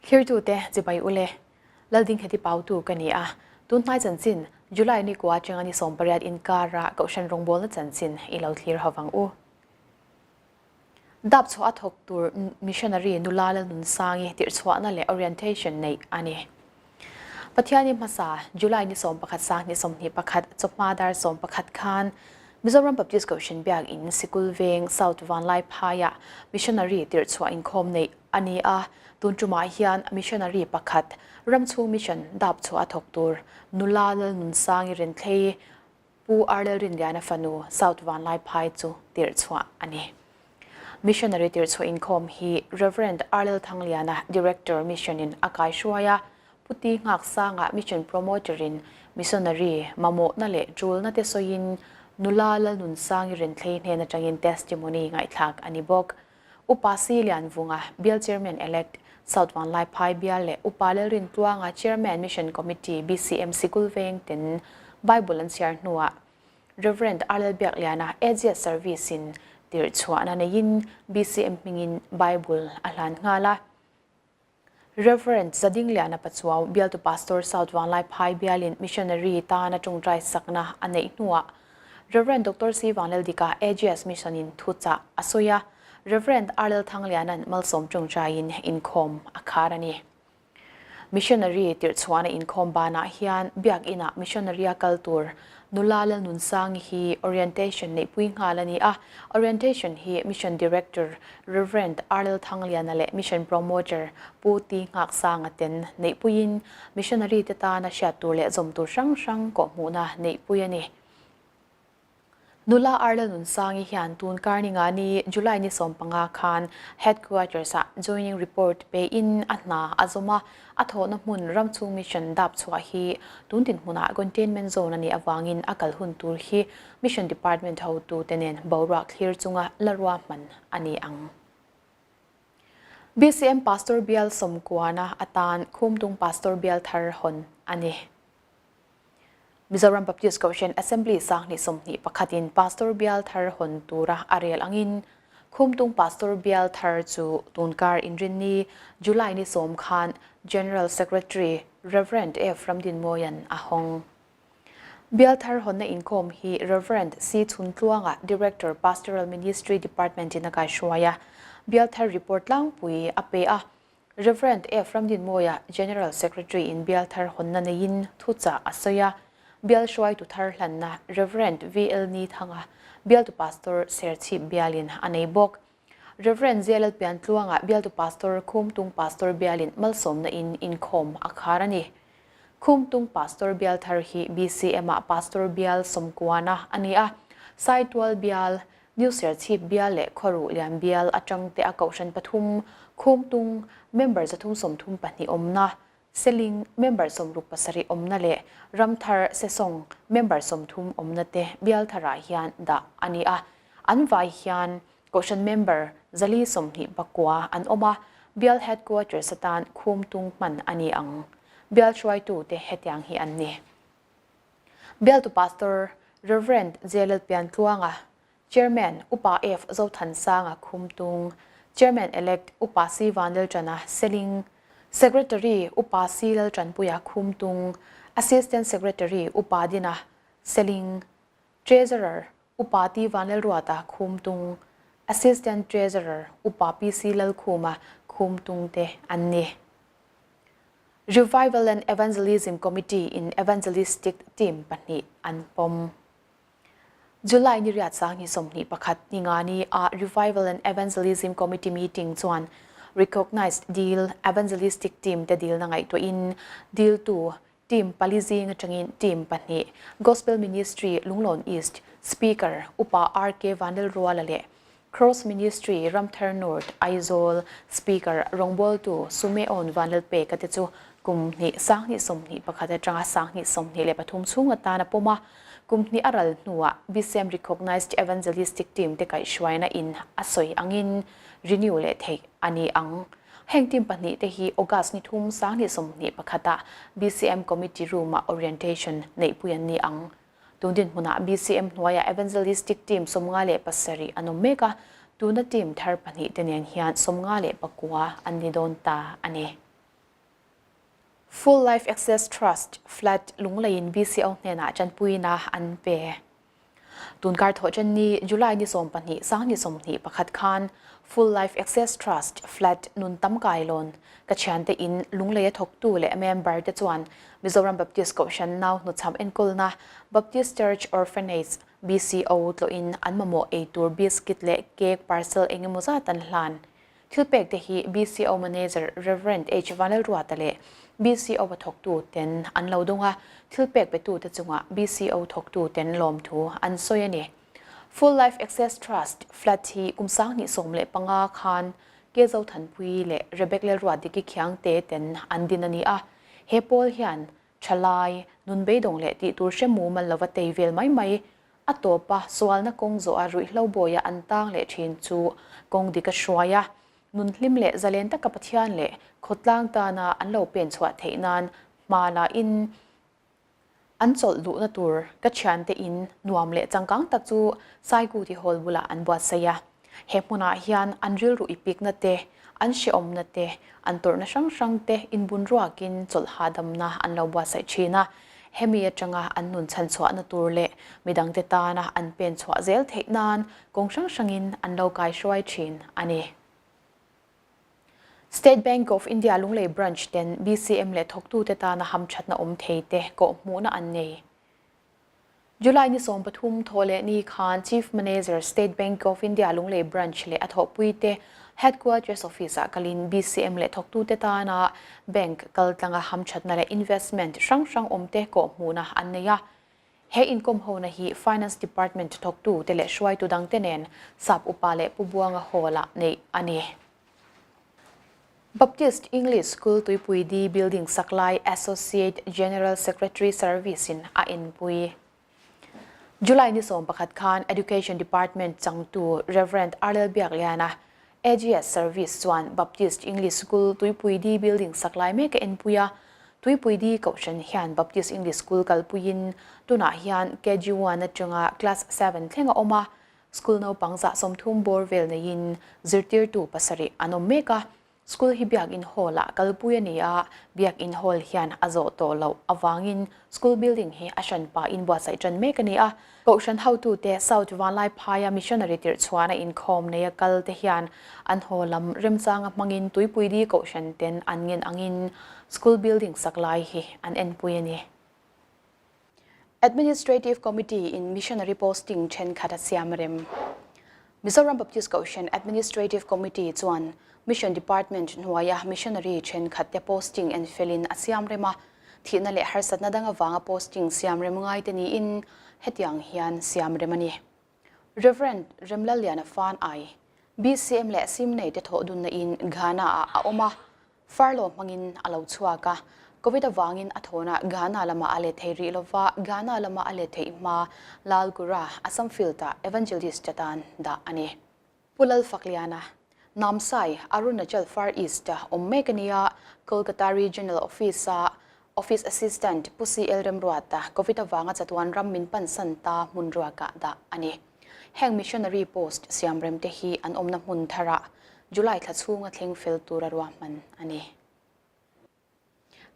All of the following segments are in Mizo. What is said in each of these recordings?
Thlirtute chibai ule, Laldingheti Pautu ka ni a, tunhnai chanchin July ni kua atanga ni 18 inkara Kohhran rawngbawlna chanchin i lo thlir ho vang u. Dap chhuah a thawk tur Missionary nula Lalnunsangi tirhchhuahna leh orientation neih a ni. Pathiani hmasa July ni 11 sang ni 21 chawhma dar 11 khan Mizoram Baptist Kohhran Biak In Sikul Veng South Vanlaiphaiah Missionary tirhchhuah inkhawm neih a ni a, tun tumah hian Missionary pakhat ramchhung mission dap chhuah a thawk tur nula Lalnunsangi Renthlei Pu Arlel Rinliana fanu South Vanlaiphai chu tirhchhuah a ni. Missionary tirhchhuah inkhawm hi Rev. Arlel Thangliana, Director Mission in a kaihruai a, Pu Ti Nghaksanga Mission Promoter in Missionary mamawhna leh tulna te sawiin nula Lalnunsangi Renthlei hnen atangin testimony ngaihthlak a ni bawk. Upa Si Lianvunga, Bial Chairman Elect, South Vanlaiphai Bial leh Upa Lalrintluanga, Chairman Mission Committee, BCM Sikul Veng ten Bible an chhiar hnuah Rev. R Lalbiakliana, AGS Service in tirhchhuahna neiin BCM hmingin Bible a hlan nghal a. Rev. Zadingliana Pachuau, Bialtu Pastor South Vanlaiphai Bialin Missionary tana tawngtai sakna a neih hnuah Rev. Doctor C. Vanlaldika, AGS Mission in thuchah a sawi a, Rev. R. Lalthangliana'n malsawm tawngtaiin inkhawm a khar a ni. Missionary tirhchhuahna inkhawm banah hian Biakinah Missionary-a kal tur nula Lalnunsangi hi orientation neihpui nghal a ni a, orientation hi Mission Director Rev. R. Lalthangliana leh Mission Promoter Pu T. Nghaksanga ten neihpuiin Missionary te tana hriat tur leh zawm tur hrang hrang kawhhmuhna neihpui a ni. Nula Arla Nunsangi hian tun karninga ni July ni 15 khan Headquarters ah joining report pein a hna a zawm a, a thawhna hmun ramchhung mission dap chhuah hi tun dinhmunah containment zone a nih avangin a kal hun tur hi Mission Department hotute nen boruak thlir chunga la ruahman a ni ang. BCM Pastor Bial Sawmkuana atan Khumtung Pastor Bial thar hawn a ni. Mizoram Baptist Kohhran Assembly 2021 in Pastor Bial thar hawn tura a rel angin Khumtung Pastor Bial thar chu tunkar inrinni July ni 10 khan General Secretary Rev. F. Ramdinmawia'n a hawng. Bial thar hawnna inkhawm hi Rev. C. Chhuntluanga, Director, Pastoral Ministry Department in a kaihruai a, bial thar report tlangpui a pe a. Rev. F. Ramdinmawia, General Secretary in bial thar hawnna neiin thuchah a sawi a, bial hruaitu thar hlanna Rev. VL Nithanga, bialtu Pastor Serchhip bialin a nei bawk. Rev. ZL Piantluanga, bialtu Pastor Khumtung Pastor bialin malsawmna in inkhawm a khar a ni. Khumtung Pastor bial thar hi BCM-ah Pastor bial sawmkuana a ni a, Saitual bial, New Serchhip bial leh Khawruh Lian bial atang te a kohhran pathum, Khumtung, member 132 awmna, Seling, member 67 awmna leh Ramthar, Sesawng, member 30 awmna te bial tharah hian dah a ni a. An vai hian kohhran member 429 an awm a, bial headquarters atan Khumtung hman a ni ang. Bial hruaitute hetiang hi an ni. Bialtu Pastor Rev. J. Lalpiantluanga, Chairman Upa F. Zothansanga Khumtung, Chairman Elect Upa C. Vanlalṭana Seling, Secretary Upa C. Lalṭanpuia Khumtung, Assistant Secretary Upa Dina Seling, Treasurer Upa T. Vanlalruata Khumtung, Assistant Treasurer Upa PC Lalkhuma Khumtung te an ni. Revival and Evangelism Committee in Evangelistic Team pahnih an pawm. July ni riat 2021 ni nga ni a Revival and Evangelism Committee meeting chuan Recognized Deal Evangelistic Team te deal na ngaihtuahin deal tu team pali zing atangin team pahnih Gospel Ministry Lunglawn East Speaker Upa RK Vanlalruala leh Cross Ministry Ramthar North Aizawl Speaker rawngbawltu Sumeon Vanlalpeka te chu kum hnih 2021 atanga 2023 chhung atan a pawm a, kum hnih a ral hnuah BCM Recognized Evangelistic Team te kaihhruaina in a sawi angin renew leh theih a ni ang. Heng team pahnih te hi August ni thum 2021 ah BCM Committee Room ah orientation neihpui an ni ang. Tun dinhmunah BCM hnuaiah Evangelistic Team 57 an awm mek a, tuna team thar pahnih te nen hian 59 an ni dawn ta a ni. Full Life Access Trust, flat, Lungleiin BCO hnenah tanpuina an pe. Tunkar thawhṭan ni July ni 12 sang ni 21 khan Full Life Access Trust, flat, nun tam kailawn ka thiante in Lungleia thawktu leh member te chuan Mizoram Baptist Kohhran nau hnuchham enkawlna Baptist Church Orphanage, BCO, tlawhin an mamawh eitur biscuit leh cake parcel engemaw zat an hlan. Thilpek te hi BCO Manager Rev. H. Vanlalruata leh BCO a thawktu ten an lo dawng a, thilpek petu te chungah BCO thawktu ten lawmthu an sawi a ni. Full Life Access Trust flat hi kum 2015 khan Ke Zothanpui leh Rebek Lalruatdiki Khiangte ten an din a ni a, he pawl hian Thalai, nun beidawng leh tih tur hre mumal lova tei vel mai mai, a tawpa sualna kawng zawha ruihhlo bawia an tang leh thin chu kawng dik a hruai a, nun hlim leh zalen taka Pathian leh khawtlang tana an lo pen chhuah theih nan hma la in an chawlh duhna tur ka thiante in nuam leh changkang tak chu Saikuti Hall bulah an buatsaih a. He hmunah hian an rilru i pikna te, an hrehawmna te, an tawrhna hrang hrang te inbun ruakin chawlh hahdamna an lo buatsaih thin a. Hemi atanga an nun chhanchhuahna tur leh midangte tana an pen chhuah zel theih nan kawng hrang hrangin an lo kaihruai thin a ni. State Bank of India Lunglei Branch ten BCM leh thawktute tana hamthatna awm thei te kawhhmuhna an nei. July ni 13 thawh leh ni khan Chief Manager State Bank of India Lunglei Branch leh a thawhpuite Headquarters Office ah kalin BCM leh thawktute tana bank kaltlanga hamthatna leh investment hrang hrang awmte kawhhmuhna an nei a. He inkawmhona hi Finance Department thawktute leh hruaitu dangte nen Sap Upa leh Pu Buanga Hall-ah neih a ni. Baptist English School Tuipui Di Building sak lai Associate General Secretary Service in a enpui. July ni 11 khan Education Department changtu Rev. Arlel Biakliana, AGS Service chuan Baptist English School Tuipui Di Building sak lai mek a enpui a. Tuipui Di Kohhran hian Baptist English School kalpuiin tunah hian KG one atanga Class seven thleng a awm a. School naupang 30 bawr vel neiin zirtirtu pasarih an awm mek a, school hi Biakin Hall-ah kalpui a ni a, Biakin Hall hian a zawh tawh loh avangin school building hi a hran pahin buatsaih tan mek a ni a. Kohhran hotute South Vanlaiphaia missionary tirhchhuahna inkhawm neia kal te hian an haw lam remchanga hmangin Tuipuidi Kohhran ten an ngen angin school building sak lai hi an enpui a ni. Administrative Committee in Missionary Posting thenkhat a siam rem. Mizoram Baptist Kohhran Administrative Committee chuan Mission Department hnuaia Missionary thenkhat te posting en felin a siam rem a, thihna leh harsatna dang avanga posting siam rem ngai te niin hetiang hian siam rem a ni. Rev. Remlalliana Fan Ai, BCM leh Simnei te thawh dunna in Ghana ah a awm a, Furlough hmangin a lo chhuak a, Covid avangin a thawnah Ghana lamah a let thei rih lova, Ghana lama a let theih hma Lal Gura, Assam Field-ah Evangelist atan dah a ni. Pu Lalfakliana, Namsai, Arunachal Far East-a awm mek a ni a, Kolkata Regional Office-a Office Assistant Pu CL Remruata Covid avanga chatuan ram min pansan ta hmun ruakah dah a ni. Heng missionary post siam rem te hi an awmna hmun tharah July thla chhunga thleng fel tura ruahman a ni.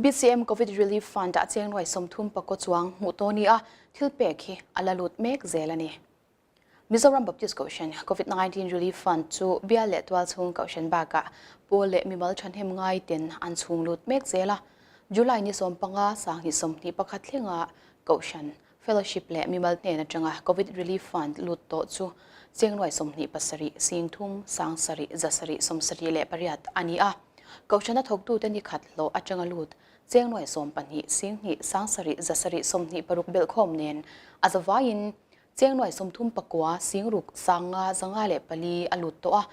BCM Covid Relief Fund ah cheng nuai 30 pakaw chuang hmuh tawh a ni a, thil pek hi a la lut mek zel a ni. Mizoram Baptist Kohhran Covid 19 Relief Fund chu bial leh tual chhung kohhran bakah pawl leh mimal thahnem ngai ten an chhung lut mek zel a. July ni 15 2021 thlenga kohhran Fellowship leh mimal hnen atanga Covid Relief Fund lut tawh chu cheng nuai 27 sing thum sang sarih za sarih 78 a ni a. Kohhrana thawktute ni khat hlawh atanga lut cheng nuai 12 sing hnih sang sarih za sarih 26 belhkhawm nen a zavaiin cheng nuai 39 sing ruk sang nga 504 a lut tawh a.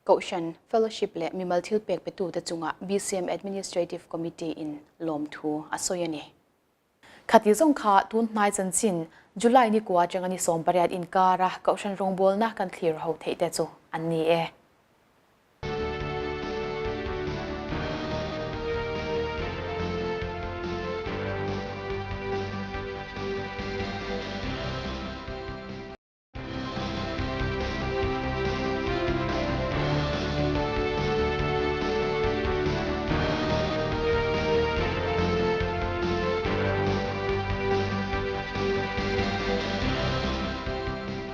Kohhran, Fellowship leh mimal thil pek petute chungah BCM Administrative Committee in lawmthu a sawi a ni. Khati zawng kha tun hnai chanchin July ni kua atanga ni 18 inkara Kohhran rawngbawlna kan thlir ho theih te chu an ni e.